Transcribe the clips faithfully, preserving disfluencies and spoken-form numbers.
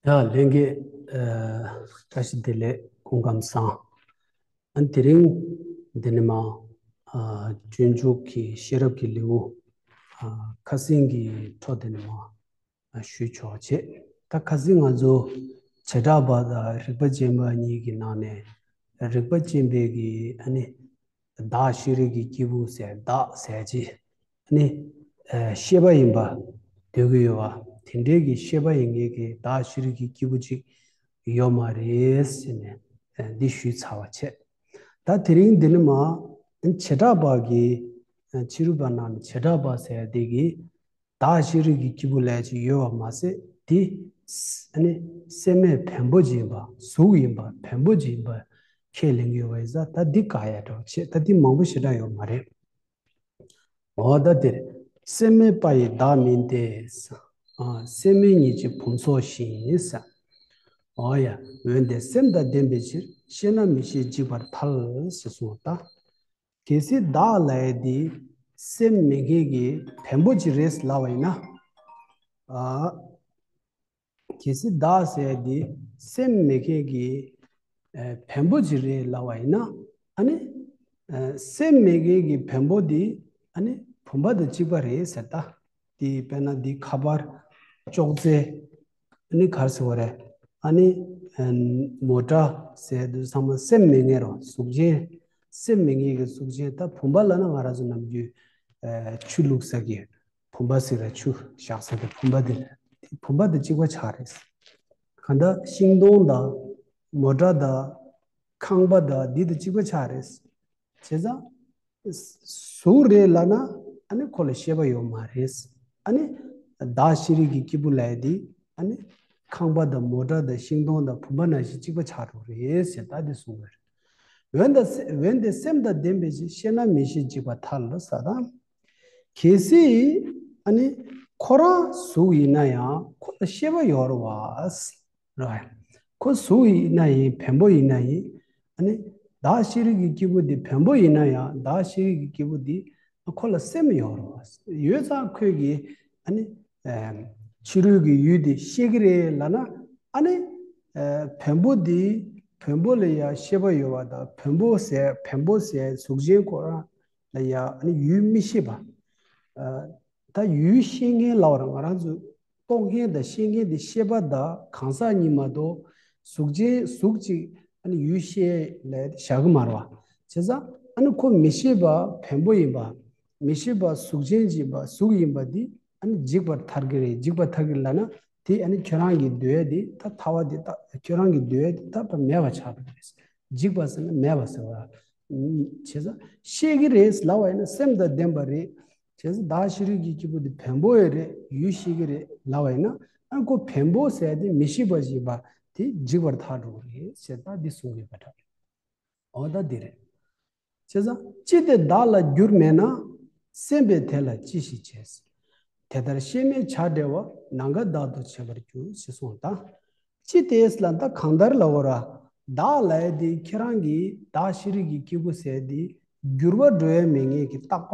ཡ་ལྷན་རྒྱས། ཨ། བཀྲ་ཤིས་བདེ་ལེགས། སྐུ་ཁམས་བཟང་། ཨ། དེ་རིང་འདི་ནས་མར། ཨ། སྤྱོད་འཇུག་གི་ཤེས་རབ་ཀྱི་ལེའུ། ཨ། ཁ་སང་གི་འཕྲོ་འདི་ནས་མར། ཨ། ཞུས་ཆོག་བྱས། ད་ཁ་སང་ང་ཚོ་བྱེ་བྲག་པ་དང་རིགས་པ་ཅན་པ་གཉིས་ཀྱི་ནང་ནས། རིགས་པ་ཅན་པའི་གི་ཨ་ནི། བདག་ཤེས་རིག་གི་སྐྱེས་བུ་ཟེར། བདག་ཟེར་ཅིག་ནི། ཨ། ཤེས་པ་ཡིན་པ་འདོད་ཀྱི་ཡོད་པ། དེ་འདྲའི་གི་ཤེས་པ་ཡིན་མཁན་གྱི་བདག་ཤེས་རིག་གི་སྐྱེས་བུ་ཅིག་ཡོད་མ་རེད་ཟེར་ནས། ཨ། འདི་ཞུས་ཚར་བ་བྱས། ད་དེ་རིང་འདི་ནས་མར་བྱེ་བྲག་པ་གི། ཨ། ཕྱི་རོལ་པ་ནང་ནས་བྱེ་བྲག་པ་ཟེར་དེ་གི། བདག་ཤེས་རིག་གི་སྐྱེས་བུ་ལས་ཅིག་ཡོད་པ་མ་ཟད། དེ་ཨ་ནི་སེམས་མེད་བེམ་པོ་ཅིག་ཡིན་པ། གཟུགས་ཡིན་པ། བེམ་པོ་ཅིག་ཡིན་པ་ཁས་ལེན་གྱི་ཡོད་པ་ཡིན་ཙང་། ད་འདི་དགག་ཡ་འདྲ་བོ་བྱས། ད་འདི་མང་པོ་ཞེ་དྲག་ཡོད་མ་རེད། འོ་ད་འདིར། སེམས་མེད་པ་ཡི་བདག་མིན་ཏེ། ཨ། སེམས་མེད་ཉིད་ཀྱི་བུམ་སོགས་བཞིན། འོ་ཡ། འོན་ཏེ་སེམས་དང་ལྡན་པའི་ཕྱིར། ཤེས་ན་མི་ཤེས་འཇིག་པར་ཐལ་ཟེར་གསུངས་པ་ལྟར། གལ་སྲིད་བདག་ལབ་ཡ་འདི་སེམས་མེད་མཁན་གྱི་བེམ་པོ་ཅིག་རེད་ལབ་པ་ཡིན་ན། ཨ། གལ་སྲིད་བདག་ཟེར་ཡ་འདི་སེམས་མེད་མཁན་གྱི། ཨ། བེམ་པོ་ཅིག་རེད་ལབ་པ་ཡིན་ན། ཨ་ནི། ཨ། སེམས་མེད་མཁན་གྱི་བེམ་པོ་འདི་ཨ་ནི་བུམ་པ་དང་གཅིག་པ་རེད་ཟེར་ད། འདི་དཔེར་ན་འདི་ཁ་པར། ཅོག་ཙེ། ཨ་ནི་ག་རེ་ཟེར་དགོས་རེད། ཨ་ནི། ཨ། མོ་ཊ་ཟེར་དུས་ཚང་མ་སེམས་མེད་མཁན་རེད། གཟུགས་ཅན། སེམས་མེད་མཁན་གྱི་གཟུགས་ཅན། ད་བུམ་པ་ལབ་ན་ང་རང་ཚོ་ནམ་རྒྱུན། ཨ། ཆུ་བླུགས་ས་གི་བུམ་པ་ཟེར་ར། ཆུ་བཞག་ས་གི་བུམ་པ་དེ། བུམ་པ་དང་གཅིག་པ་ཆགས་རེད། གང་ལྟར་ཤིང་སྡོང་དང་མོ་ཊ་དང་ཁང་པ་དང་འདི་དང་གཅིག་པ་ཆགས་རེད། བྱས་ཙང་། གཟུགས་རེད་ལབ་ན་ཨ་ནི་ཁོ་ལ་ཤེས་པ་ཡོད་མ་རེད། ཨ་ནི་བདག་ཤེས་རིག་གི་སྐྱེས་བུ་ལབ་ཡ་དེ་ཨ་ནི་ཁང་པ་དང་མོ་ཊ་དང་ཤིང་སྡོང་དང་བུམ་པ་ནང་བཞིན་གཅིག་པ་ཆགས་འགྲོ་གི་རེད་ཟེར། ད་དེ་གསུངས་པ་རེད། འོན་ཏེ་སེ། འོན་ཏེ་སེམས་དང་ལྡན་པའི་ཕྱིར། ཤེས་ན་མི་ཤེས་འཇིག་པར་ཐལ་ཟེར་དང་། གལ་སྲིད་ཨ་ནི་ཁོ་རང་གཟུགས་ཡིན་ན་ཡང་ཁོ་ལ་ཤེས་པ་ཡོད་རེད་བ། རེད་བ། ཁོ་གཟུགས་ཡིན་ན་ཡིན། བེམ་པོ་ཡིན་ན་ཡིན། ཨ་ནི་བདག་ཤེས་རིག་གི་སྐྱེས་བུ་འདི་བེམ་པོ་ཡིན་ན་ཡང་། བདག་ཤེས་རིག་གི་སྐྱེས་བུ་འདི་ཁོ་ལ་སེམས་ཡོད་རེད་བ། ཡོད་ཙང་ཁོས་ཀྱིས་ཨ་ནི། ཨེམ། ཕྱི་རོལ་གྱི་ཡུལ་འདི་ཤེས་ཀྱི་རེད་ལབ་ན། ཨ་ནི། ཨེ། བེམ་པོ་འདི་བེམ་པོ་ལ་ཡང་ཤེས་པ་ཡོད་པ་དང་། བེམ་པོ་ཟེར། བེམ་པོ་ཟེར་གཟུགས་ཅན་ཁོ་རང་ལ་ཡང་ཨ་ནི་ཡུལ་མི་ཤེས་པ། ཨ། ད་ཡུལ་ཤེས་མཁན་ལབ་པ་རེད། ང་རང་ཚོས་རྟོགས་མཁན་དང་ཤེས་མཁན་དེ་ཤེས་པ་དང་གང་ཟག་གཉིས་མ་གཏོགས། གཟུགས་ཅན་གཟུགས་གཅིག་ཨ་ནི་ཡུལ་ཤེས་ལབ་བཞག་གི་མ་རེད་བ། བྱས་ཙང་ཨ་ནི་ཁོ་མི་ཤེས་པ་བེམ་པོ་ཡིན་པ། མི་ཤེས་པ་གཟུགས་ཅན་ཡིན་པ། གཟུགས་ཡིན་པ་འདི་ཨ་ནི་འཇིག་པར་ཐལ་གྱི་རེད། འཇིག་པར་ཐལ་གྱི་ལབ་ན་དེ་ཨ་ནི་ཁྱོད་རང་གི་འདོད་ཡ་དེ་ད་ཐལ་བ་དེ། ད་ཁྱོད་རང་གི་འདོད་ཡ་དེ་ད་ད་མེད་པ་ཆགས་འགྲོ་གི་རེད། འཇིག་པ་ཟེར་ན་མེད་པ་ཟེར་བ། བྱས་ཙང་ཤེས་ཀྱི་རེད་ལབ་པ་ཡིན་ན་སེམས་དང་ལྡན་པ་རེད། བྱས་ཙང་བདག་ཤེས་རིག་གི་སྐྱེས་བུ་དེ་བེམ་པོ་ཡོད་རེད། ཡུལ་ཤེས་ཀྱི་རེད་ལབ་པ་ཡིན་ན། ཨ་ཁོ་བེམ་པོ་ཟེར་དེ་མི་ཤེས་པ་ཞིག་ཡིན་པ་དེ་འཇིག་པར་ཐལ་འགྲོ་གི་རེད་ཟེར། ད་འདི་གསུང་གི་ཡོད་པ་འདྲ། འོ་ད་འདི་རེད། བྱས་ཙང་ཅི་སྟེ་བདག་ལ་རྒྱུར་མེད་ན། སེམས་པས་དེ་ལ་ཅི་ཞིག་བྱེད། དེ་ལྟར་ཤེས་མེད་བྱ་བྲལ་བ། ནམ་མཁའ་དག་ཏུ་བྱས་པར་འགྱུར། ཞེས་གསུངས་པ་དང་། ཅི་སྟེ་ལབ་ན་ད་གང་ལྟར་ལབ་པ་རེད། བདག་ལབ་ཡ་དེ་ཁྱེད་རང་གི་བདག་ཤེས་རིག་གི་སྐྱེས་བུ་ཟེར་དེ་འགྱུར་བ་འགྲོ་ཡ་མེད་མཁན་གྱི་རྟག་པ་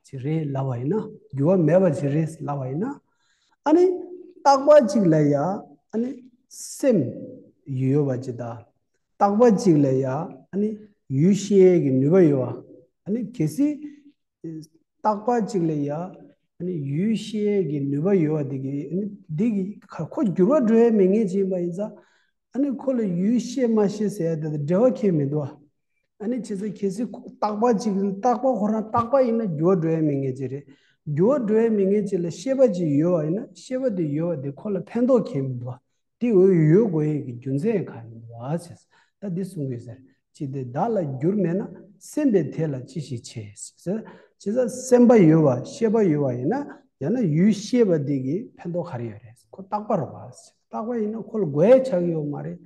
ཅིག་རེད་ལབ་པ་ཡིན་ན། འགྱུར་བ་མེད་པ་ཅིག་རེད་ལབ་པ་ཡིན་ན། ཨ་ནི་རྟག་པ་ཅིག་ལ་ཡ་ཨ་ནི་སེམས་ཡོད་པ་ཅིག་དང་། རྟག་པ་ཅིག་ལ་ཡ་ཨ་ནི་ཡུལ་ཤེས་ཀྱི་ནུས་པ་ཡོད་པ། ཨ་ནི་གལ་སྲིད་རྟག་པ་གཅིག་ལ་ཡ། ཨ་ནི་ཡུལ་ཤེས་ཀྱི་ནུས་པ་ཡོད་པ་དེ་གི། ཨ་ནི་འདི་གི་ཁ་ཁོ་འགྱུར་བ་འགྲོ་ཡ་མེད་མཁན་ཅིག་ཡིན་པ་ཡིན་ཙང་། ཨ་ནི་ཁོ་ལ་ཡུལ་ཤེས་མ་ཤེས་ཟེར་ཡ་དེ་དང་འབྲེལ་བ་ཁྱད་མི་འདུག་ཨ། ཨ་ནི་བྱས་ཙང་གལ་སྲིད་ཁོ་རྟག་པ་གཅིག་རྟག་པ་ཁོ་རང་རྟག་པ་ཡིན་ན་འགྱུར་བ་འགྲོ་ཡ་མེད་མཁན་ཅིག་རེད། འགྱུར་བ་འགྲོ་ཡ་མེད་མཁན་ཅིག་ལ་ཤེས་པ་ཅིག་ཡོད་པ་ཡིན་ན། ཤེས་པ་དེ་ཡོད་པ་དེ་ཁོ་ལ་ཕན་ཐོགས་ཁྱད་མི་འདུག་ཨ། དེ་འོ་ཡོད་དགོས་ཡས་ཀྱི་རྒྱུ་མཚན་གང་ཡིན་པ་ཟེར། ད་འདི་གསུང་གི་ཟེར། ཅི་སྟེ་བདག་ལ་རྒྱུར་མེད་ན། སེམས་པས་དེ་ལ་ཅི་ཞིག་བྱེད་ཟེར། ཅི་ཟེར། སེམས་པ་ཡོད་པ་ཤེས་པ་ཡོད་པ་ཡིན་ན། ཡང་ན་ཡུལ་ཤེས་པ་འདི་གི་ཕན་ཐོགས་ག་རེ་ཡོད་རེད། ཁོ་རྟག་པ་རེད་པ་ཟེར། རྟག་པ་ཡིན་ན་ཁོ་ལ་དགོས་ཡ་ཆགས་ཀྱི་ཡོད་མ་རེད།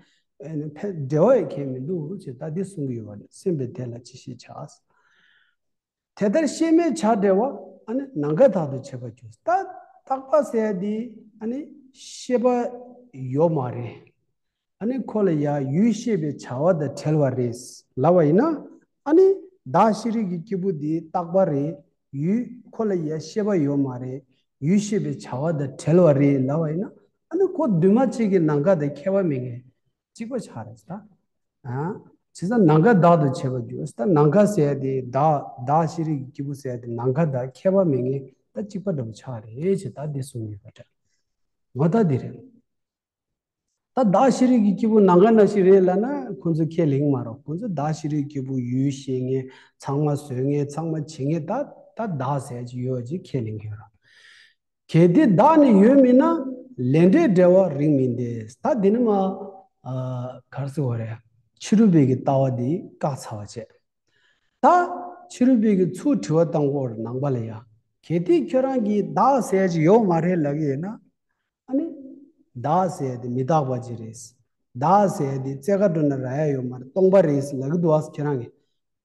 ཨ་ནི་ཕན་འབྲེལ་བ་ཡང་ཁྱད་མི་འདུག་ཅེས་ད་འདི་གསུང་གི་ཡོད་པ་རེད། སེམས་པས་དེ་ལ་ཅི་ཞིག་བྱ། དེ་ལྟར་ཤེས་མེད་བྱ་བྲལ་བ། ཨ་ནི་ནམ་མཁའ་དག་ཏུ་བྱས་པར་འགྱུར། ད་རྟག་པ་ཟེར་ཡ་འདི་ཨ་ནི་ཤེས་པ་ཡོད་མ་རེད། ཨ་ནི་ཁོ་ལ་ཡ་ཡུལ་ཤེས་པའི་བྱ་བ་དང་བྲལ་བ་རེད་ལབ་པ་ཡིན་ན། ཨ་ནི་བདག་ཤེས་རིག་གི་སྐྱེས་བུ་འདི་རྟག་པ་རེད། ཡུལ་ཁོ་ལ་ཡ་ཤེས་པ་ཡོད་མ་རེད། ཡུལ་ཤེས་པའི་བྱ་བ་དང་བྲལ་བ་རེད་ལབ་པ་ཡིན་ན། ཨ་ནི་ཁོ་འདུས་མ་བྱས་ཀྱི་ནམ་མཁའ་དང་ཁྱད་པར་མེད་མཁན་གཅིག་པ་ཆགས་རེད་ད། ཨ། བྱས་ཙང་ནམ་མཁའ་བདག་ཏུ་བྱས་པར་འགྱུར། ད་ནམ་མཁའ་ཟེར་ཡ་དེ་བདག་བདག་ཤེས་རིག་གི་སྐྱེས་བུ་ཟེར་ཡ་དེ་ནམ་མཁའ་དང་ཁྱད་པར་མེད་མཁན་ད་གཅིག་པ་འདྲ་པོ་ཆགས་རེད་ཅེས་ད་འདི་གསུངས་ཡོད་པ་འདྲ། ངོ་ད་འདི་རེད། ད་བདག་ཤེས་རིག་གི་སྐྱེས་བུ་ནམ་མཁའ་ནང་བཞིན་རེད་ལབ་ན་ཁོང་ཚོས་ཁས་ལེན་མ་རེད། ཁོང་ཚོས་བདག་ཤེས་རིག་གི་སྐྱེས་བུ་ཡུལ་ཤེས་མཁན། ཚང་མ་བཟོ་མཁན། ཚང་མ་བྱེད་མཁན། ད་ད་བདག་ཟེར་ཅིག་ཡོད་ཅིག་ཁས་ལེན་གྱི་ཡོད་རེད། གལ་ཏེ་བདག་ནི་ཡོད་མིན་ན། ལས་འབྲས་འབྲེལ་བ་རིགས་མིན་ཏེ། ད་འདི་ནི་མ། ཨ། ག་རེ་ཟེར་དགོས་རེད། ཕྱི་རོལ་པའི་གི་ལྟ་བ་འདི་བཀག་ཚར་བ་བྱས། ད་ཕྱི་རོལ་པའི་གི་ཚུར་དྲི་བ་བཏང་གི་ཡོད་རེད་ནང་པ་ལ་ཡ། གལ་ཏེ་ཁྱོད་རང་གིས་བདག་ཟེར་ཅིག་ཡོད་མ་རེད་ལབ་ཀྱི་ཡོད་ན། ཨ་ནི། བདག་ཟེར་དེ་མི་རྟག་པ་ཅིག་རེད། བདག་ཟེར་དེ་རྩེ་དགའ་འགྲོ་ན་རག་ཡ་ཡོད་མ་རེད། སྟོང་པ་རེད་ལབ་ཀྱི་འདུག་ཨ། ཁྱེད་རང་གིས།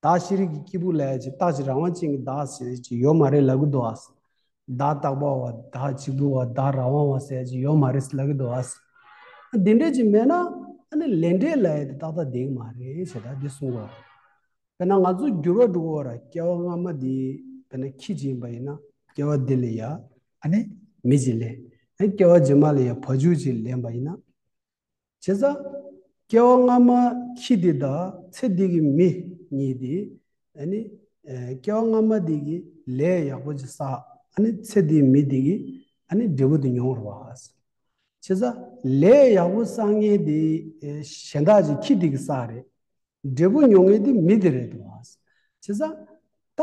བདག་ཤེས་རིག་གི་སྐྱེས་བུ་ལབ་ཡ་ཅིག་རྟག་གཅིག་རང་དབང་ཅན་གྱི་བདག་ཟེར་ཅིག་ཡོད་མ་རེད་ལབ་ཀྱི་འདུག་ཨ། བདག་རྟག་པ་བ། བདག་གཅིག་པུ་བ། བདག་རང་དབང་བ་ཟེར་ཅིག་ཡོད་མ་རེད་ལབ་ཀྱི་འདུག་ཨ། འདི་འདྲས་ཅིག་མེད་ན། ཨ་ནི་ལས་འབྲས་ལབ་ཡ་དེ་ཏག་ཏག་བསྡད་ཀྱི་མ་རེད་ཞེས་ད་འདི་གསུང་གི་ཡོད་རེད། དཔེར་ན་ང་ཚོ་འགྱུར་བ་འགྲོ་གི་ཡོད་རེད། སྐྱེ་བ་སྔ་མ་འདི་དཔེར་ན་ཁྱི་ཅིག་ཡིན་པ་ཡིན་ན། སྐྱེ་བ་འདི་ལ་ཡ་ཨ་ནི་མི་ཅིག་ལེན། ཨ་ནི་སྐྱེ་བ་རྗེས་མ་ལ་ཡ་བ་ཕྱུགས་ཅིག་ལེན་པ་ཡིན་ན། བྱས་ཙང་སྐྱེ་བ་སྔ་མ་ཁྱི་འདི་དང་ཚེ་འདི་གི་མི་གཉིས་འདི། ཨ་ནི། ཨ། སྐྱེ་བ་སྔ་མ་འདི་གི་ལས་ཡག་པོ་ཅིག་བསགས། ཨ་ནི་ཚེ་འདིའི་མི་འདི་གི་ཨ་ནི་འབྲས་བུ་འདི་མྱོང་རེད་བ། བྱས་ཙང་ལས་ཡག་པོ་བསགས་མཁན་འདི་གཞན་དག་ཅིག་ཁྱི་འདི་གིས་བསགས་རེད། འབྲས་བུ་མྱོང་མཁན་དེ་མི་དེ་རེད་འདུག་བ། བྱས་ཙང་ད་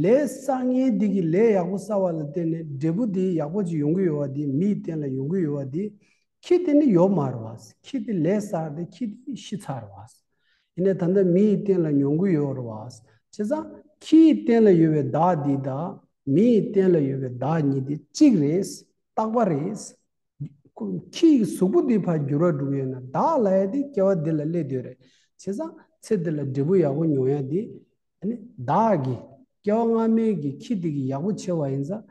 ལས་བསགས་མཁན་དེ་གིས་ལས་ཡག་པོ་བསགས་པ་ལ་བརྟེན་ནས་འབྲས་བུ་དེ་ཡག་པོ་ཅིག་ཡོང་གི་ཡོད་པ་དེ། མིའི་སྟེང་ལ་ཡོང་གི་ཡོད་པ་དེ། ཁྱི་དེ་ནི་ཡོད་མ་རེད་བ། ཁྱི་དེ་ལས་བསགས་ཏེ་ཁྱི་དེ་ཤི་ཚར་བ། ཡིན་ནའི་ད་ལྟ་མིའི་སྟེང་ལ་མྱོང་གི་ཡོད་རེད་བ། བྱས་ཙང་ཁྱིའི་སྟེང་ལ་ཡོད་པའི་བདག་འདི་དང་མིའི་སྟེང་ལ་ཡོད་པའི་བདག་གཉིས་དེ་གཅིག་རེད། རྟག་པ་རེད། ཁོ་ཁྱི་ཡི་གཟུགས་པོ་འདི་ཕར་འགྱུར་བ་འགྲོ་གི་ཡོད་ན། བདག་ལབ་ཡ་དེ་སྐྱེ་བ་འདི་ལ་སླེབས་བསྡད་རེད། བྱས་ཙང་ཚེ་འདི་ལ་འབྲས་བུ་ཡག་པོ་མྱོང་ཡ་དེ། ཨ་ནི་བདག་གི་སྐྱེ་བ་སྔ་མའི་གི་ཁྱི་དེ་གིས་ཡག་པོ་བྱས་པ་ཡིན་ཙང་།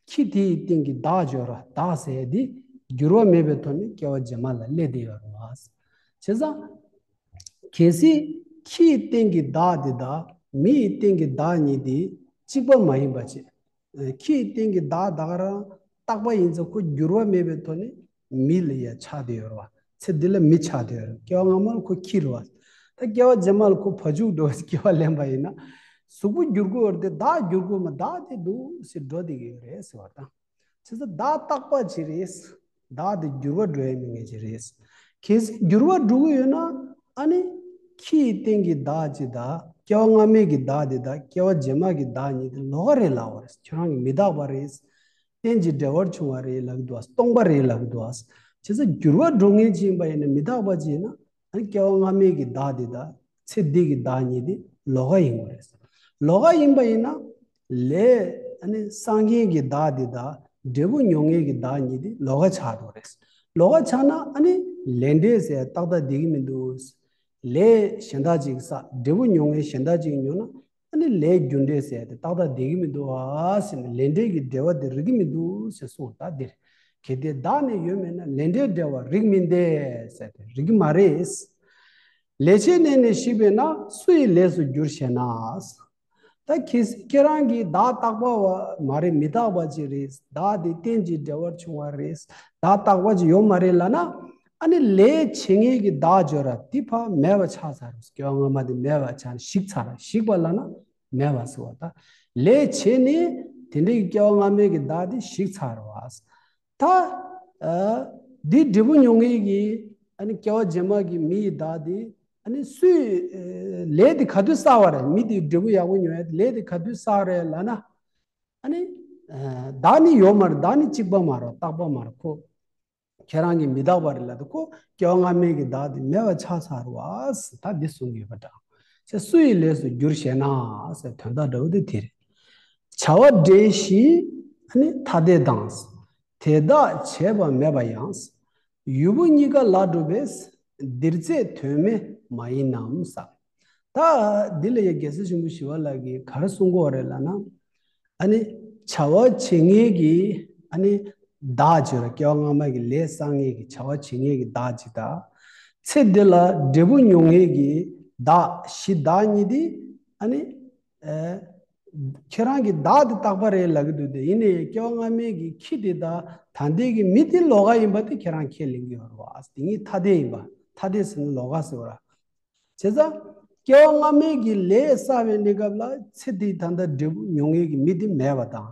ཁྱི་དེ་ཡི་སྟེང་གི་བདག་ཅིག་ཡོད་རེད། བདག་ཟེར་ཡ་དེ་འགྱུར་བ་མེད་པའི་ཐོག་ནས་སྐྱེ་བ་རྗེས་མ་ལ་སླེབས་བསྡད་ཡོད་རེད་བ། བྱས་ཙང་། གལ་སྲིད་ཁྱི་ཡི་སྟེང་གི་བདག་དེ་དང་མི་ཡི་སྟེང་གི་བདག་གཉིས་དེ་གཅིག་པ་མ་ཡིན་པ་བྱས། ཁྱི་ཡི་སྟེང་གི་བདག་ད་ག་རང་རྟག་པ་ཡིན་ཙང་ཁོ་འགྱུར་བ་མེད་པའི་ཐོག་ནས་མི་ལ་ཡ་ཆགས་བསྡད་ཡོད་རེད་བ། ཚེ་འདི་ལ་མི་ཆགས་བསྡད་ཡོད་རེད། སྐྱེ་བ་སྔ་མ་ལ་ཁོ་ཁྱི་རེད་བ། ད་སྐྱེ་བ་རྗེས་མ་ལ་ཁོ་བ་ཕྱུགས་འདྲ་བོ་སྐྱེ་བ་ལེན་པ་ཡིན་ན། གཟུགས་པོ་འགྱུར་གྱི་ཡོད་རེད་དེ། བདག་འགྱུར་གྱི་ཡོད་མ། བདག་དེ་འདུག་སེ་འགྲོ་བསྡད་ཀྱི་ཡོད་རེད་ཟེར་བ་དང་། བྱས་ཙང་བདག་རྟག་པ་ཅིག་རེད། བདག་དེ་འགྱུར་བ་འགྲོ་ཡ་མེད་མཁན་ཅིག་རེད། གལ་སྲིད་འགྱུར་བ་འགྲོ་གི་ཡོད་ན། ཨ་ནི་ཁྱི་ཡི་སྟེང་གི་བདག་ཅིག་དང་སྐྱེ་བ་སྔ་མའི་གི་བདག་དེ་དང་སྐྱེ་བ་རྗེས་མ་གི་བདག་གཉིས་དེ་ལོགས་ཀ་རེད་ལབ་པ་རེད། ཁྱོད་རང་གིས་མི་རྟག་པ་རེད། རྟེན་ཅིང་འབྲེལ་བར་འབྱུང་བ་རེད་ལབ་ཀྱི་འདུག་བ། སྟོང་པ་རེད་ལབ་ཀྱི་འདུག་བ། བྱས་ཙང་འགྱུར་བ་འགྲོ་མཁན་ཅིག་ཡིན་པ་ཡིན་ན། མི་རྟག་པ་ཅིག་ཡིན་ན། ཨ་ནི་སྐྱེ་བ་སྔ་མའི་གི་བདག་དེ་དང་ཚེ་འདི་གི་བདག་གཉིས་དེ་ལོགས་ཀ་ཡིན་དགོས་རེད། ལོགས་ཀ་ཡིན་པ་ཡིན་ན། ལས་ཨ་ནི་བསགས་མཁན་གྱི་བདག་དེ་དང་འབྲས་བུ་མྱོང་མཁན་གྱི་བདག་གཉིས་དེ་ལོགས་ཀ་ཆགས་འགྲོ་རེད། ལོགས་ཀ་ཆགས་ན་ཨ་ནི་ལས་འབྲས་ཟེར་ཏག་ཏག་བསྡད་ཀྱི་མི་འདུག་ལས་གཞན་དག་ཅིག་བསགས། འབྲས་བུ་མྱོང་མཁན་གཞན་དག་ཅིག་མྱོང་ན། ཨ་ནི་ལས་རྒྱུ་འབྲས་ཟེར་དེ་ཏག་ཏག་བསྡད་ཀྱི་མི་འདུག་ཨ་ཟེར་ནས། ལས་འབྲས་ཀྱི་འབྲེལ་བ་དེ་རིག་གི་མི་འདུག་ཟེར་གསུངས། ད་འདིར་གལ་ཏེ་བདག་ནི་ཡོད་མིན་ན། ལས་འབྲས་འབྲེལ་བ་རིགས་མིན་ཏེ་ཟེར་དེ་རིག་གི་མ་རེད། ལས་བྱས་ནས་ནི་ཤིགས་པས་ན། སུ་ཡི་ལས་སུ་འགྱུར་ཞེ་ན། ད་གལ་སྲིད་ཁྱེད་རང་གིས་བདག་རྟག་པ་བ་མ་རེད། མི་རྟག་པ་ཅིག་རེད། བདག་དེ་རྟེན་ཅིང་འབྲེལ་བར་འབྱུང་བ་རེད། བདག་རྟག་པ་ཅིག་ཡོད་མ་རེད་ལབ་ན། ཨ་ནི་ལས་བྱེད་མཁན་གྱི་བདག་ཅིག་ཡོད་རེད། དེ་ཕར་མེད་པ་ཆགས་ཚར་རེད། སྐྱེ་བ་སྔ་མ་དེ་མེད་པ་ཆགས་ནས་ཞིག་ཚར་རེད། ཞིག་པ་ལབ་ན་མེད་པ་ཟེར་བ། ད་ལས་བྱས་ནས་དེ་འདྲའི་སྐྱེ་བ་སྔ་མའི་གི་བདག་དེ་ཞིག་ཚར་བ། ད་ཨ་འདི་འབྲས་བུ་མྱོང་མཁན་གྱི་ཨ་ནི་སྐྱེ་བ་རྗེས་མ་གི་མི་ཡི་བདག་དེ། ཨ་ནི་སུས་ཨ་ལས་དེ་ག་དུས་བསགས་པ་རེད། མི་དེའི་འབྲས་བུ་ཡག་པོ་མྱོང་ཡ་དེ་ལས་དེ་ག་དུས་བསགས་རེད་ལབ་ན། ཨ་ནི་ཨ་བདག་ནི་ཡོད་མ་རེད། བདག་ནི་གཅིག་པ་མ་རེད། རྟག་པ་མ་རེད། ཁོ་ཁྱེད་རང་གི་མི་རྟག་པ་རེད་ལབ་དུས། ཁོ་སྐྱེ་བ་སྔ་མའི་གི་བདག་དེ་མེད་པ་ཆགས་ཚར་བ། ད་འདི་གསུང་གི་ཡོད་པ་འདྲ། ཅེས་སུ་ཡི་ལས་སུ་འགྱུར་ཞེ་ན་ཟེར་དོན་དག་འདྲ་བོ་དེ་དེ་རེད། བྱ་བ་འབྲས་བཞི་ཨ་ནི་ཐ་དད་དང་། དེ་དག་བྱས་པ་མེད་པ་ཡང་། ཡུལ་པོ་གཉིས་ཀ་ལ་གྲུབ་པས། འདིར་ཚད་དོན་མེད་མ་ཡིན་ནམ་ཟེར། ད་འདི་ལ་ཡ་རྒྱལ་སྲས་ཆེན་པོ་ཞི་བ་ལྷ་གིས་ག་རེ་གསུང་གི་ཡོད་རེད་ལབ་ན། ཨ་ནི་བྱ་བ་བྱེད་མཁན་གྱི་ཨ་ནི་བདག་ཅིག་ཡོད་རེད། སྐྱེ་བ་སྔ་མ་གི་ལས་བསགས་མཁན་གྱི་བྱ་བ་བྱེད་མཁན་གྱི་བདག་ཅིག་དང་། ཚེ་འདི་ལ་འབྲས་བུ་མྱོང་མཁན་གྱི་བདག་གཞི་བདག་གཉིས་དེ་ཨ་ནི་ཨ་ ཁྱེད་རང་གི་བདག་དེ་རྟག་པ་རེད་ལབ་ཀྱི་འདུག་སྟེ། ཡིན་ནའི་སྐྱེ་བ་སྔ་མའི་གི་ཁྱི་དེ་དང་ད་ལྟའི་གི་མི་དེ་ལོགས་ཀ་ཡིན་པ་དེ་ཁྱེད་རང་ཁས་ལེན་གྱི་ཡོད་རེད་བ། དེ་གཉིས་ཐ་དད་ཡིན་པ། ཐ་དད་ཟེར་ན་ལོགས་ཀ་ཟེར་བ་ར། བྱས་ཙང་སྐྱེ་བ་སྔ་མའི་གི་ལས་བསགས་པའི་གནས་སྐབས་ལ་ཚེ་འདིའི་ད་ལྟ་འབྲས་བུ་མྱོང་མཁན་གྱི་མི་དེ་མེད་པ་དང་།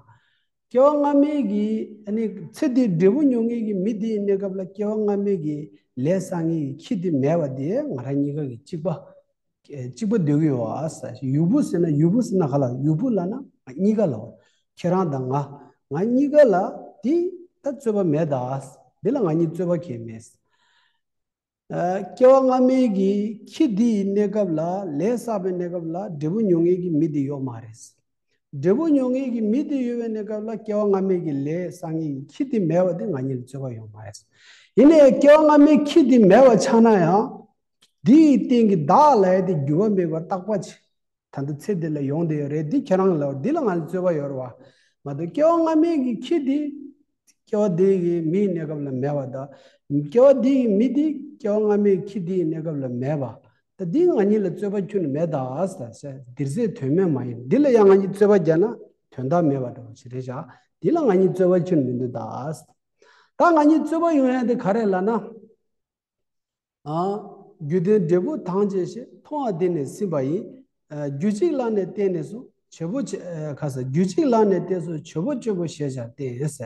སྐྱེ་བ་སྔ་མའི་གི་ཨ་ནི་ཚེ་འདིའི་འབྲས་བུ་མྱོང་མཁན་གྱི་མི་དེའི་གནས་སྐབས་ལ་སྐྱེ་བ་སྔ་མའི་གི་ལས་བསགས་མཁན་གྱི་ཁྱི་དེ་མེད་པ་དེ་ང་རང་གཉིས་ཀ་གི་གཅིག་པ། གཅིག་པ་འདོད་ཀྱི་ཡོད་ཨ་ས། ཡུ་བུ་ཟེར་ན་ཡུ་བུ་ཟེར་ན་ག་ལ་ཡུ་བུ་ལབ་ན་ང་གཉིས་ཀ་ལ། ཁྱེད་རང་དང་ང་ང་གཉིས་ཀ་ལ་དེ་ད་རྩོད་པ་མེད་ད་ཨ་ས། འདི་ལ་ང་གཉིས་རྩོད་པ་གང་ཡང་མེད། ཨ། སྐྱེ་བ་སྔ་མའི་གི་ཁྱི་འདི་ཡི་གནས་སྐབས་ལ་ལས་བསགས་པའི་གནས་སྐབས་ལ་འབྲས་བུ་མྱོང་མཁན་གྱི་མི་དེ་ཡོད་མ་རེད། འབྲས་བུ་མྱོང་མཁན་གྱི་མི་དེ་ཡོད་པའི་གནས་སྐབས་ལ་སྐྱེ་བ་སྔ་མའི་གི་ལས་བསགས་མཁན་གྱི་ཁྱི་དེ་མེད་པ་དེ་ང་གཉིས་ལ་རྩོད་པ་ཡོད་མ་རེད། ཡིན་ནའི་སྐྱེ་བ་སྔ་མའི་ཁྱི་དེ་མེད་པ་ཆགས་ན་ཡང་། འདི་ཡི་སྟེང་གི་བདག་ལབ་ཡ་དེ་འགྱུར་བ་མེད་པར་རྟག་པ་ཆེ། ད་ལྟ་ཚེ་འདི་ལ་ཡོང་བསྡད་ཡོད་རེད། འདི་ཁྱེད་རང་ལ་འདི་ལ་ང་ཚོ་རྩོད་པ་ཡོད་རེད་བ། མ་གཏོགས་སྐྱེ་བ་སྔ་མའི་གི་ཁྱི་འདི་སྐྱེ་བ་འདི་གི་མིའི་གནས་སྐབས་ལ་མེད་པ་དང་། སྐྱེ་བ་འདི་གི་མི་འདི་སྐྱེ་བ་སྔ་མའི་ཁྱི་འདི་ཡི་གནས་སྐབས་ལ་མེད་པ། ད་འདི་ང་གཉིས་ལ་རྩོད་པ་ཁྱོན་ནས་མེད་ད་ཟེར། འདིར་ཟེར་དོན་མེད་མ་ཡིན། འདི་ལ་ཡང་ང་གཉིས་རྩོད་པ་རྒྱག་ན་དོན་དག་མེད་པ་འདྲ་བོ་ཞིག་རེད་བཞག་འདི་ལ་ང་གཉིས་རྩོད་པ་ཁྱོན་ནས་མི་འདུག་ད་ཟེར། ད་ང་གཉིས་རྩོད་པ་ཡོང་ཡ་དེ་ག་རེ་ལབ་ན། ཨ། རྒྱུ་ལྡན་འབྲས་བུ་དང་བཅས་ཞེས། མཐོང་བ་འདི་ནི་ཟིན་པ་ཡིན། ཨ། རྒྱུ་གཅིག་ལ་ནི་བརྟེན་ནས་སུ། བྱེད་པོ་བྱེད། ཨ། ཁ་ས་རྒྱུ་གཅིག་ལ་ནི་བརྟེན་སུ་བྱེད་པོ་སྤྱོད་པོ་ཞེས་བྱ་སྟེ་ཟེར། བྱས་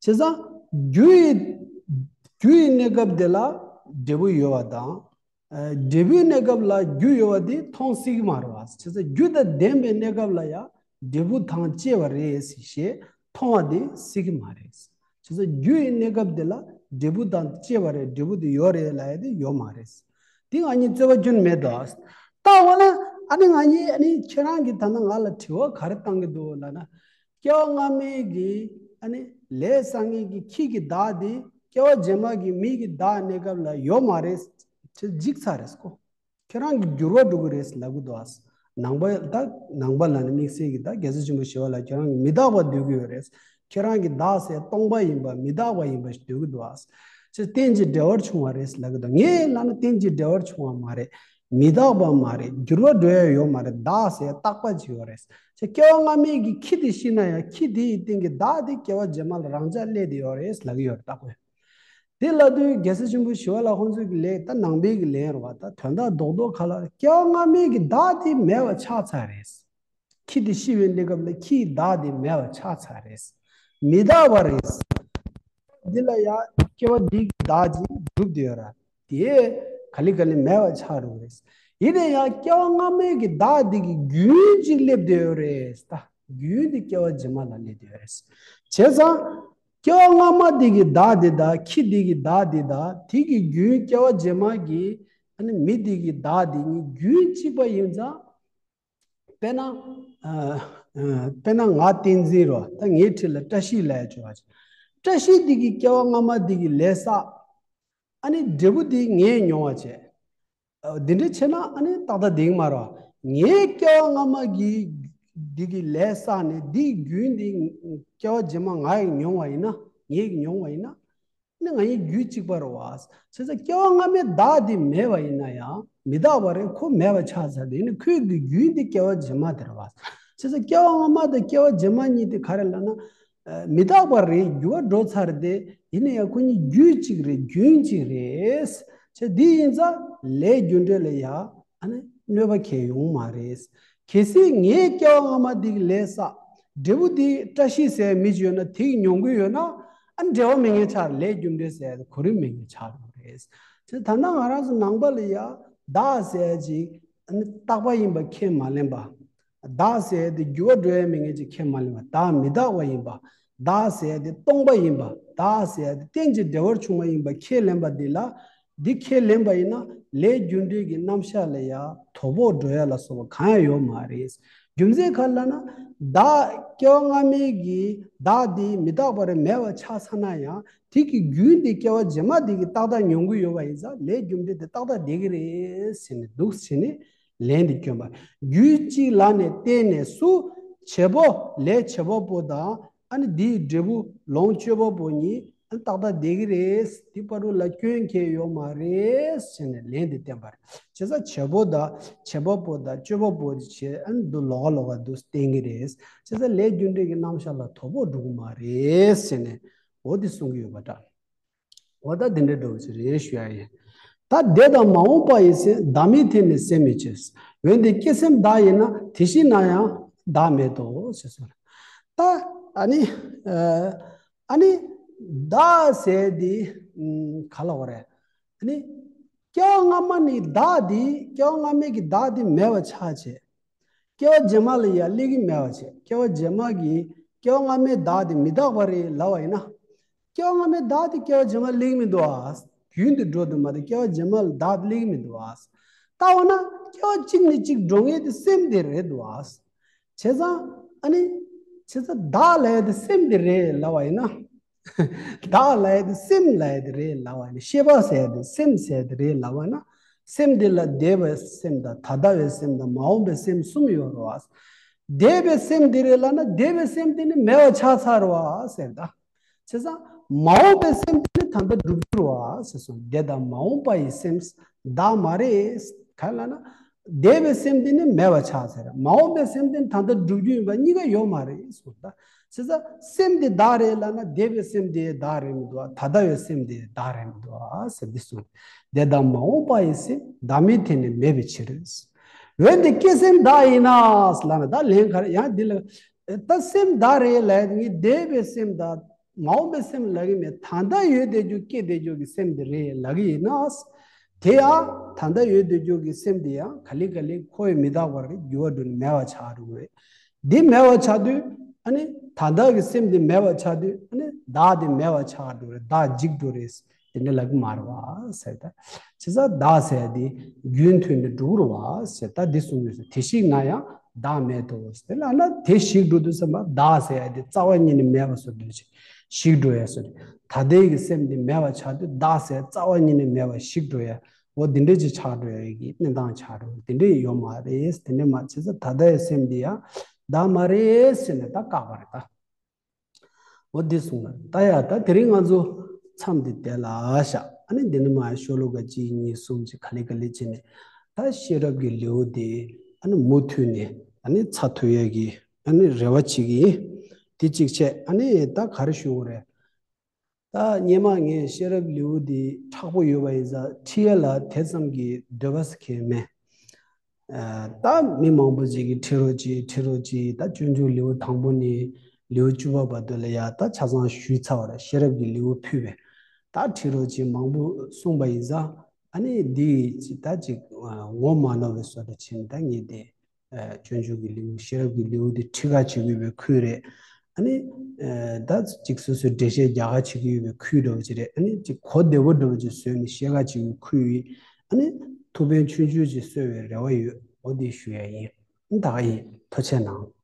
ཙང་རྒྱུ་ཡི་རྒྱུ་ཡི་གནས་སྐབས་འདི་ལ་འབྲས་བུ་ཡོད་པ་དང་། ཨ། འབྲས་བུའི་གནས་སྐབས་ལ་རྒྱུ་ཡོད་པ་འདི་མཐོང་སྲིད་ཀྱི་མ་རེད་བ། བྱས་ཙང་རྒྱུ་དང་ལྡན་པའི་གནས་སྐབས་ལ་ཡང་འབྲས་བུ་དང་བཅས་པ་རེད་ཞེས་མཐོང་བ་འདི་སྲིད་ཀྱི་མ་རེད། བྱས་ཙང་རྒྱུ་ཡི་གནས་སྐབས་འདི་ལ་འབྲས་བུ་དང་བཅས་པ་རེད། འབྲས་བུ་འདི་ཡོད་རེད་ལབ་ཡ་དེ་ཡོད་མ་རེད། འདི་ང་གཉིས་རྩོད་པ་ཁྱོན་མེད་དོ། ད་འོ་ན་ཨ་ནི་ང་གཉིས་ཨ་ནི་ཁྱེད་རང་གིས་ད་ནི་ང་ལ་དྲི་བ་ག་རེ་བཏང་གི་འདུག་ལབ་ན། སྐྱེ་བ་སྔ་མའི་གི་ཨ་ནི་ལས་བསགས་མཁན་གྱི་ཁྱི་གི་བདག་དེ་སྐྱེ་བ་རྗེས་མ་གི་མི་གི་བདག་གནས་སྐབས་ལ་ཡོད་མ་རེད། ཅེས་འཇིག་ཚར་རེད་ཀོ། ཁྱེད་རང་གི་འགྱུར་བ་འགྲོ་གི་རེད་ལབ་གི་འདུག་ཨ། ནང་པ་ད་ནང་པ་ལ་ནི་དམིགས་བསལ་གྱི་ད་རྒྱལ་སྲས་ཆེན་པོ་ཞི་བ་ལྷ་ཁྱེད་རང་གི་མི་རྟག་པ་འདོད་ཀྱི་ཡོད་རེད། ཁྱེད་རང་གི་བདག་ཟེར་སྟོང་པ་ཡིན་པ་མི་རྟག་པ་ཡིན་པ་ཞིག་འདོད་ཀྱི་འདུག་ཨ། ཅེས་རྟེན་ཅིང་འབྲེལ་བར་འབྱུང་བ་རེད་ལབ་གི་འདུག་ངས་ལབ་ན་རྟེན་ཅིང་འབྲེལ་བར་འབྱུང་བ་མ་རེད། མི་རྟག་པ་མ་རེད། འགྱུར་བ་འགྲོ་ཡ་ཡོད་མ་རེད། བདག་ཟེར་རྟག་པ་ཅིག་ཡོད་རེད། ཅེས་སྐྱེ་བ་སྔ་མའི་གི་ཁྱི་དེ་ཤི་ན་ཡང་ཁྱི་དེ་ཡི་སྟེང་གི་བདག་དེ་སྐྱེ་བ་རྗེས་མ་ལ་རང་འཇགས་སླེབས་བསྡད་ཡོད་རེད་ལབ་གི་ཡོད་རེད། རྟག་པ་ཡོད། དེ་ལ་དུས་རྒྱལ་སྲས་ཆེན་པོ་ཞི་བ་ལྷ་ཁོང་ཚོའི་གི་ལན་ད་ནང་པའི་གི་ལན་རེད་བ། ད་དོན་དག་རྡོག་རྡོག་ཁ་ལ་སྐྱེ་བ་སྔ་མའི་གི་བདག་དེ་མེད་པ་ཆགས་ཚར་རེད། ཁྱི་དེ་ཤི་བའི་གནས་སྐབས་ལ་ཁྱིའི་བདག་དེ་མེད་པ་ཆགས་ཚར་རེད། མི་རྟག་པ་རེད། འདི་ལ་ཡང་སྐྱེ་བ་འདི་གི་བདག་ཅིག་གྲུབ་བསྡད་ཡོད་ར། དེ་ག་ལེ་ག་ལེ་མེད་པ་ཆགས་འགྲོ་གི་རེད། ཡིན་ན་ཡང་སྐྱེ་བ་སྔ་མའི་གི་བདག་འདི་གི་རྒྱུན་ཅིག་སླེབས་བསྡད་ཡོད་རེད་ད། རྒྱུན་དེ་སྐྱེ་བ་རྗེས་མ་ལ་སླེབས་བསྡད་ཡོད་རེད། བྱས་ཙང་། སྐྱེ་བ་སྔ་མ་དེ་གི་བདག་དེ་དང་ཁྱི་དེ་གི་བདག་དེ་དང་དེ་གི་རྒྱུན་སྐྱེ་བ་རྗེས་མ་གི་ཨ་ནི་མི་དེ་གི་བདག་དེ་གཉིས་རྒྱུན་གཅིག་པ་ཡིན་ཙང་། དཔེར་ན། ཨ། ཨ། དཔེར་ན་ང་བསྟན་འཛིན་རོ། ད་ངའི་འཁྲིས་ལ་བཀྲ་ཤིས་ལབ་ཡ་བྱུང་བ་ཅིག་བཀྲ་ཤིས་དེ་གི་སྐྱེ་བ་སྔ་མ་དེ་གི་ལས་བསགས། ཨ་ནི་འབྲས་བུ་དེ་ངས་མྱོང་བ་བྱས། འདི་འདྲ་བྱས་ན་ཨ་ནི་ཏག་ཏག་བསྡད་ཀྱི་མ་རེད། ངའི་སྐྱེ་བ་སྔ་མ་གི་འདི་གི་ལས་བསགས་ནས་འདིའི་རྒྱུན་འདི་སྐྱེ་བ་རྗེས་མ་ང་ཡིས་མྱོང་བ་ཡིན་ན། ངས་མྱོང་བ་ཡིན་ན། ཨ་ནི་ང་ཡི་རྒྱུད་གཅིག་པ་རེད་བ། བྱས་ཙང་སྐྱེ་བ་སྔ་མའི་བདག་འདི་མེད་པ་ཡིན་ན་ཡང་མི་རྟག་པ་རེད། ཁོ་མེད་པ་ཆགས་ཚར་དེ་ནི་ཁོའི་གི་རྒྱུན་འདི་སྐྱེ་བ་རྗེས་མ་དེ་རེད་བ། བྱས་ཙང་སྐྱེ་བ་སྔ་མ་དང་སྐྱེ་བ་རྗེས་མ་གཉིས་དེ་ག་རེ་ལབ་ན། མི་རྟག་པ་རེད། འགྱུར་བ་འགྲོ་ཚར་དེ། ཡིན་ན་ཡང་ཁོ་གཉིས་རྒྱུད་གཅིག་རེད། རྒྱུན་གཅིག་རེད། བྱས་དེ་ཡིན་ཙང་ལས་རྒྱུ་འབྲས་ལ་ཡ་ཨ་ནི་གནོད་པ་གང་ཡང་ཡོང་མ་རེད། གལ་སྲིད་ངས་སྐྱེ་བ་སྔ་མ་དེ་གི་ལས་བསགས། འབྲས་བུ་དེ་བཀྲ་ཤིས་ཟེར་མི་ཅིག་ཡོད་ན་དེ་གི་མྱོང་གི་ཡོད་ན་ཨ་ནི་འབྲེལ་བ་མེད་མཁན་ཆགས། ལས་རྒྱུ་འབྲས་ཟེར་གོ་རིམ་མེད་མཁན་ཆགས་འགྲོ་རེད། བྱས་ད་ནང་ང་རང་ཚོ་ནང་པ་ལ་ཡ་བདག་ཟེར་ཅིག་ཨ་ནི་རྟག་པ་ཡིན་པ་ཁས་མ་ལེན་པ། བདག་ཟེར་ཡ་དེ་འགྱུར་བ་འགྲོ་ཡ་མེད་མཁན་ཅིག་ཁས་མ་ལེན་པ། བདག་མི་རྟག་པ་ཡིན་པ། བདག་ཟེར་ཡ་དེ་སྟོང་པ་ཡིན་པ། བདག་ཟེར་ཡ་དེ་རྟེན་ཅིང་འབྲེལ་བར་འབྱུང་བ་ཡིན་པ་ཁས་ལེན་པ་འདི་ལ། འདི་ཁས་ལེན་པ་ཡིན་ན་ལས་རྒྱུ་འབྲས་ཀྱི་རྣམ་གཞག་ལ་ཡ་དོ་ཕོག་འགྲོ་ཡ་ལ་སོགས་པ་གང་ཡང་ཡོད་མ་རེད། རྒྱུ་མཚན་ག་རེ་ལབ་ན། བདག་སྐྱེ་བ་སྔ་མའི་གི་བདག་འདི་མི་རྟག་པ་རེད། མེད་པ་ཆགས་ཚར་ན་ཡང་དེ་གི་རྒྱུན་དེ་སྐྱེ་བ་རྗེས་མ་དེ་གི་ཏག་ཏག་མྱོང་གི་ཡོད་པ་ཡིན་ཙང་ལས་རྒྱུ་འབྲས་དེ་ཏག་ཏག་བསྡད་ཀྱི་རེད་ཟེར་ནས་འདུག་ཟེར་ནས། ལན་འདི་བསྐྱོན་པ། རྒྱུད་གཅིག་ལ་ནི་བརྟེན་ནས་སུ། བྱེད་པོ་ལས་བྱེད་པ་པོ་དང་ཨ་ནི་འདིའི་འབྲས་བུ་ལོངས་སྤྱོད་པ་པོ་གཉིས་ ཏག་ཏག་བསྡད་ཀྱི་རེད། དེ་བར་དུ་ལ་སྐྱོན་གང་ཡང་ཡོད་མ་རེད་ཟེར་ནས་ལན་དེ་བསྟན་པ་རེད། བྱས་ཙང་བྱེད་པོ་དང་བྱེད་པ་པོ་དང་སྤྱོད་པ་པོ་དེ་བྱས་ཨ་ནི་འདུག་ལོགས་ཀ་ལོགས་ཀ་འདུག་བསྟན་གྱི་རེད། བྱས་ཙང་ལས་རྒྱུ་འབྲས་ཀྱི་རྣམ་གཞག་ལ་དོ་ཕོག་འགྲོ་གི་མ་རེད་ཟེར་ནས་འོ་དེ་གསུང་གི་ཡོད་པ་འདྲ། འོ་ད་དེ་འདྲ་འདྲ་བོ་ཞིག་རེད་ཞུ་ཡ་ཡིན། ད་འདས་དང་མ་འོངས་པ་ཡི་སེམས། བདག་མེད་དེ་ནི་སེམས་མེད་ཕྱིར། འོན་ཏེ་སྐྱེ་སེམས་བདག་ཡིན་ན། དེ་ཞིག་ན་ཡང་བདག་མེད་དོ་ཞེས་གསུངས། ད་ཨ་ནི་ཨ་ནི་བདག་ཟེར་དེ་ག་ལ་བ་རེད། ཨ་ནི་སྐྱེ་བ་སྔ་མ་ནས་བདག་དེ་སྐྱེ་བ་སྔ་མའི་གི་བདག་དེ་མེད་པ་ཆགས་བྱས། སྐྱེ་བ་རྗེས་མ་ལ་ཡང་སླེབས་ཀྱི་མེད་པ་བྱས། སྐྱེ་བ་རྗེས་མ་གི་སྐྱེ་བ་སྔ་མའི་བདག་དེ་མི་རྟག་པ་རེད་ལབ་པ་ཡིན་ན། སྐྱེ་བ་སྔ་མའི་བདག་དེ་སྐྱེ་བ་རྗེས་མ་སླེབས་ཀྱི་མི་འདུག་ཨ། རྒྱུན་དུ་འགྲོ་དུ་མ་དེ་སྐྱེ་བ་རྗེས་མ་ལ་བདག་དེ་སླེབས་ཀྱི་མི་འདུག་ཨ། ལྟ་བ་ན་སྐྱེ་བ་གཅིག་ནས་གཅིག་འགྲོ་མཁན་དེ་སེམས་དེ་རེད་འདུག་ཨ། བྱས་ཙང་ཨ་ནི་བྱས་ཙང་བདག་ལབ་ཡ་དེ་སེམས་དེ་རེད་ལབ་པ་ཡིན་ན། བདག་ལབ་ཡ་དེ་སེམས་ལབ་ཡ་དེ་རེད་ལབ་པ་ནི་ཤེས་པ་ཟེར་ཡ་དེ་སེམས་ཟེར་ཡ་དེ་རེད་ལབ་པ་ན། སེམས་དེ་ལ་འདས་པའི་སེམས་དང་ད་ལྟ་བའི་སེམས་དང་མ་འོངས་པའི་སེམས་གསུམ་ཡོད་རེད་བ། འདས་པའི་སེམས་དེ་རེད་ལབ་ན་འདས་པའི་སེམས་དེ་ནི་མེད་པ་ཆགས་ཚར་བ་ཟེར་ད། བྱས་ཙང་མ་འོངས་པའི་སེམས་དེ་ནི་ད་ལྟ་འགྲུབ་འགྱུར་བ་ཟེར་སོང་། འདས་དང་མ་འོངས་པ་ཡི་སེམས་བདག་མ་རེད། གང་ལབ་ན། འདས་པའི་སེམས་དེ་ནི་མེད་པ་ཆགས་ཚར། མ་འོངས་པའི་སེམས་དེ་ནི་ད་ལྟ་འགྲུབ་རྒྱུ་ཡིན་པ་གཉིས་ཀ་ཡོད་མ་རེད་གསུངས་ད། བྱས་ཙང་སེམས་དེ་བདག་རེད་ལབ་ན་འདས་པའི་སེམས་དེ་བདག་རེད་མི་འདུག་ཨ། ད་ལྟ་བའི་སེམས་དེ་བདག་རེད་མི་འདུག་ཨ་ཟེར་འདི་གསུངས། འདས་དང་མ་འོངས་པ་ཡི་སེམས་བདག་མེད་དེ་ནི་མེད་པའི་ཕྱིར། འོན་ཏེ་སྐྱེ་སེམས་བདག་ཡིན་ན་ལབ་ན་ད་ལན་ག་རེ་ཡང་འདི་ལ་ད་སེམས་བདག་རེད་ལབ་ཡ་དེ་ངས་འདས་པའི་སེམས་དང་མ་འོངས་པའི་སེམས་ལབ་ཀྱི་མེད། ད་ལྟ་ཡོད་བསྡད་རྒྱུ་སྐྱེ་བསྡད་རྒྱུ་གི་སེམས་དེ་རེད་ལབ་ཀྱི་ཡིན་ན། དེ་ཡང་ད་ལྟ་ཡོད་བསྡད་རྒྱུ་གི་སེམས་དེ་ཡང་ག་ལེ་ག་ལེ་ཁོ་ཡི་མི་རྟག་པར་འགྱུར་བ་འགྲོ་ནས་མེད་པ་ཆགས་འགྲོ་གི་རེད། འདི་མེད་པ་ཆགས་དུས་ཨ་ནི་ད་ལྟ་གི་སེམས་འདི་མེད་པ་ཆགས་དུས་ཨ་ནི་བདག་འདི་མེད་པ་ཆགས་འགྲོ་རེད། བདག་འཇིག་འགྲོ་རེད། དེ་འདྲ་ལབ་ཀྱི་མ་རེད་བ་ཟེར་ད། བྱས་ཙང་བདག་ཟེར་ཡ་འདི་རྒྱུན་མཐུད་ནས་འགྲོ་གི་རེད་བ་ཟེར་ད་འདི་གསུངས་ཡོད་ཟེར། དེ་ཞིག་ན་ཡང་བདག་མེད་དོ་ཟེར། དེ་ལབ་ན་དེ་ཞིག་འགྲོ་དུས་ཙམ་པ་བདག་ཟེར་ཡ་འདི་རྩ་བ་ཉིད་ནས་མེད་པ་བཟོ་འདོད་ཅིག་ཞིག་འགྲོ་ཡ་བཟོ་རེད། ད་ལྟའི་གི་སེམས་འདི་མེད་པ་ཆགས་དུས་བདག་ཟེར་རྩ་བ་ཉིད་ནས་མེད་པ་ཞིག་འགྲོ་ཡ། འོ་འདི་འདྲ་ཅིག་ཆགས་འགྲོ་ཡ་གི་གནས་སྟངས་ཆགས་འགྲོ་དེ་འདྲ་ཡོད་མ་རེད། དེ་འདྲ་མ་བྱས་ཙང་ད་ལྟའི་སེམས་འདི་ཡང་བདག་མ་རེད་ཟེར་ནས་ད་བཀག་པ་རེད་ད། འོ་འདི་གསུངས་ལ་ད་ཡ་ད་དེ་རིང་ང་ཚོ་མཚམས་འདི་དེ་ལ་བཞག་ཨ་ནི་འདི་ནི་མ་ཤོ་ལོ་ཀ་གཅིག་གཉིས་གསུམ་ཅིག་ག་ལེ་ག་ལེ་བྱས་ནས་ད་ཤེས་རབ་ཀྱི་ལེའུ་དེ་ཨ་ནི་མུ་མཐུད་ནས་ཨ་ནི་ཚར་ཐུབ་ཡ་གི་ཨ་ནི་རེ་བ་བྱེད་ཀྱི་ཡིན། དེ་གཅིག་བྱས་ཨ་ནི་ད་ག་རེ་ཞུ་དགོས་རེད། ད་སྔོན་མ་ངས་ཤེས་རབ་ལེའུ་འདི་མཁྲེགས་པོ་ཡོད་པ་ཡིན་ཙང་ཁྲིད་ཡ་ལ་དེ་ཙམ་གྱི་འདོད་པ་ཟེར་མཁན་མེད། ཨ་ད་མི་མང་པོ་ཅིག་གིས་ཁྲིད་རོགས་གྱིས་ཁྲིད་རོགས་གྱིས་ད་སྤྱོད་འཇུག་ལེའུ་དང་པོ་ནས་ལེའུ་བཅུ་པ་བར་དུ་ལ་ཡ་ད་ཆ་ཚང་ཞུས་ཚར་བ་རེད། ཤེས་རབ་ཀྱི་ལེའུ་ཕུལ་བས་ད་ཁྲིད་རོགས་གྱིས་མང་པོ་གསུངས་པ་ཡིན་ཙང་ཨ་ནི་འདི་ད་ཅིག་ངོ་མ་ནོར་བའི་བཟོ་འདྲ་བྱས་ནས་ད་ངས་དེ། ཨ་སྤྱོད་འཇུག་གི་ལེའུ་ཤེས་རབ་ཀྱི་ལེའུ་དེ་ཁྲིད་ག་བྱེད་ཀྱི་ཡོད་པའི་ཁུལ་རེད། ཨ་ནི་ཨ་ད་ཅིག་སོ་སོའི་འགྲེལ་བཤད་རྒྱག་ག་བྱེད་ཀྱི་ཡོད་པའི་ཁུལ་འདྲ་བོ་ཅིག་རེད། ཨ་ནི་ཅིག་གོ་བདེ་པོ་འདྲ་བོ་ཅིག་བཟོས་ནས་བཤད་ག་བྱེད་ཀྱི་ཁུལ་ཡིན། ཨ་ནི་ཐུགས་ཕན་ཆུང་ཆུང་ཅིག་གསོས་པའི་རེ་བ་ཡོད། འོ་དེ་ཞུ་ཡ་ཡིན། ཨ་ད་ག་ཡིན། ཐུགས་རྗེ་གནང་།